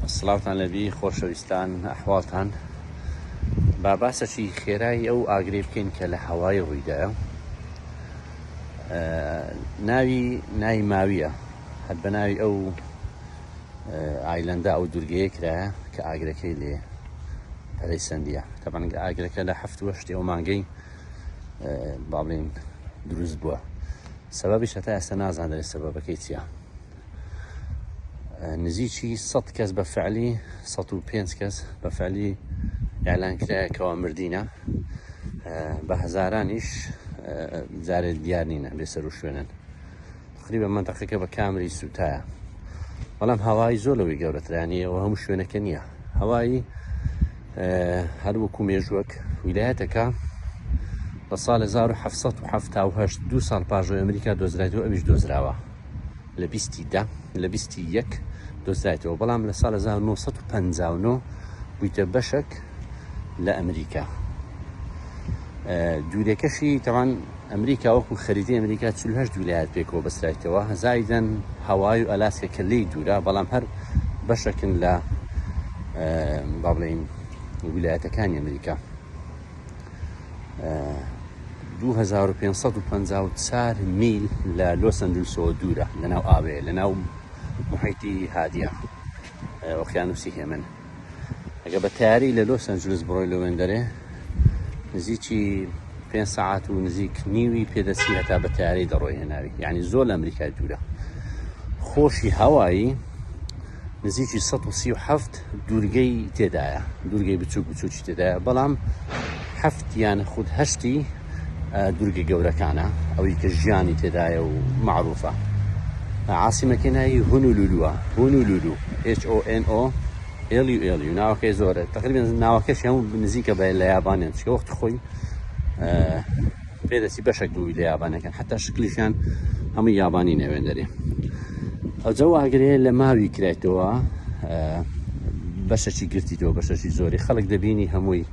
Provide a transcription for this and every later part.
سڵاوتان لەبی خۆشەویستان ئەحواڵتان با باسەکی خێرای ئەو ئاگرەی بکەین کە لە هەوای ڕوویدایە ناوی ناوی ماویە هەر بە ناوی ئەو island ە ئەو دوورگەیە کرایە کە ئاگرەکەی لێ پەرەی سندیە تەبەن ئاگرەکە لە هەفت وەشتی ئەو مانگەی با بڵێین دروست بووە سەبەبیش هەتا ئێستا نازانرێت سەبەبەکەی چییە نزیکی 100 کەس بە فعلی 105 کەس بە فعلی ئیعلان کرایە کەوا مردینە بە هەزارانیش جارێ دیار نینە بێ سەر و شوێنن تقریبا مەنتەقەکە بە کاملی سووتایە بەڵام هەوایی زۆر لەوەی گەورەترانیە و هەموو شوێنەکە نییە هەوایی هەر وەکو مێژوەک ویلایەتەکە لە ساڵ 1970 دوو ساڵ پاژۆ ئەمریکا دۆزرایەوە ئەویش دۆزراوە لە بیستی دە لە بیستی یەک دۆزرایەوە بەڵام لە ساڵ 1959 بوویتە بەشێک لە ئەمریکا دوورەکەشی تەوان ئەمریکا وەکو خەریتەی ئەمریکا 48 ویلایەت پێکەوە بەسرایتەوە زایدەن هەوای و ئەلاسکە کە لێی دوورە بەڵام هەر بەشەکن لە با بڵێین ویلایەتەکانی ئەمریکا 2554 میل لە لۆس ئەنجلسەوە دوورە لە ناو ئاوێ لە ناو محیطی هادیە ئۆقیانوسی هێمن ئەگە بە تەیاری لە لۆس ئەنجلس بڕۆی لە وێندەرێ نزیکی پێ سەعات و نزیک نیوی پێدەچی هەتا بە تەیاری دەڕۆی هێناوی یعنی زۆر لە ئەمریکای دوورە خۆشی هەوایی نزیکی 137 دوورگەی تێدایە دوورگەی بچوک بچوکی تێدایە بەڵام هەفت یان خود هەشتی دوورگە گەورەکانە ئەوەی کە ژیانی تێدایە و معروفە عاسیمەکەی ناوی هونولولوە هونولولو HONO LU LU ناوەکەی زۆرە تقریبا ناوەکەش هەموو نزیکە بە لە یابانیان چکە وەخت خۆی پێدەچی بەشێک بووی لە یابانەکان حتا شکلیشیان هەموو یابانی نەوێن دەرێ ئەو ئاگرێ لە ماوی کرایتەوە بەشەکی گرتیتەوە بەشەکی زۆری خەڵک دەبینی هەمووی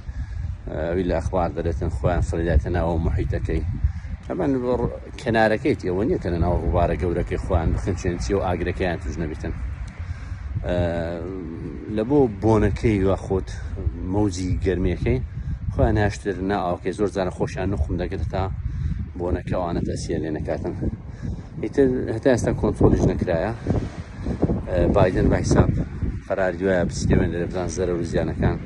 ئەوی لە ئەخبار دەرێتن خۆیان فڕیداتە ناوە محیتەکەی ئەمن کەنارەکەی ئەوە نییە کە لە ناو ڕووبارە گەورەکەی خۆیان بخنچێن چی و ئاگرەکەیان توش نەبیتن لە بۆ بۆنەکەی و خۆت مەوجی گەرمیەکەی خۆیان هاشتر ناوکەی زۆر جارە خۆشیان نقم دەکرێت تا بۆنەکە ئەوانە تەسیە لێ نەکاتن ئیتر هەتا ئێستا کۆنترۆلیش نەکرایە بایدن بە حیساب قەرار دوایە بچیتە وێن لە بزان زەرەر و زیانەکان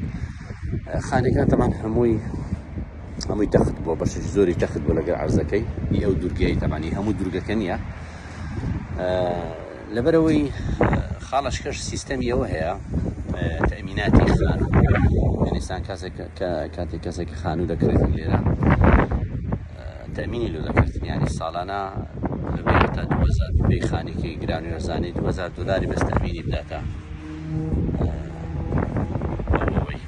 خانەکان تەمان هەمووی هەمووی تەخت بووە بەشێکی زۆری تەخت بوو لەگەر عەرزەکەی ئی ئەو دوورگەی تەمانی هەموو دوورگەکە نییە لەبەرەوەی خاڵەشکەش سیستەمی ئەوە هەیە تەمیناتی خانوو ئینسان کاسێک کاتێک کەسێک خانوو دەکرێت لێرە تەمینی لۆ دەکردن یعنی ساڵانە لەبێت تا 2000 پێی خانێکی گران و ەرزانی 2000 دلاری بەس تەمینی بداتە ئەوەی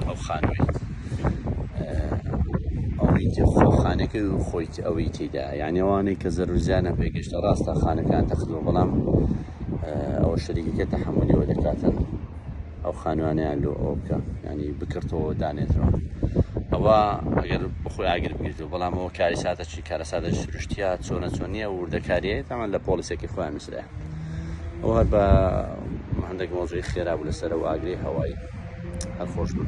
ئەو خانووی ئەوەی خۆ خانەکەی و خۆی ئەوەی تێدا یعنی ئەوانەی کە زەرورزیانە پێگەشتە ڕاستە خانەکان تەخدوە بەڵام ئەوە شەریکەکە تەحملیەوە دەکاتن ئەو خانوانیان لۆ ئەوە بکە ینی بکردەوە دانێتەوە ئەوە ئەگەر بخۆی ئاگر بگرێتەوە بەڵام ئەوە کاری ساتە چی کارەساتە سروشتیە چۆنە چۆنیە وردەکاریە تامان لە پۆلیسێکی خۆیان نووسرا ئەو هەر بە هەندێک مۆزوی خێرا بوو لەسەر ئەو ئاگری هەوایی هەر خۆش بوو.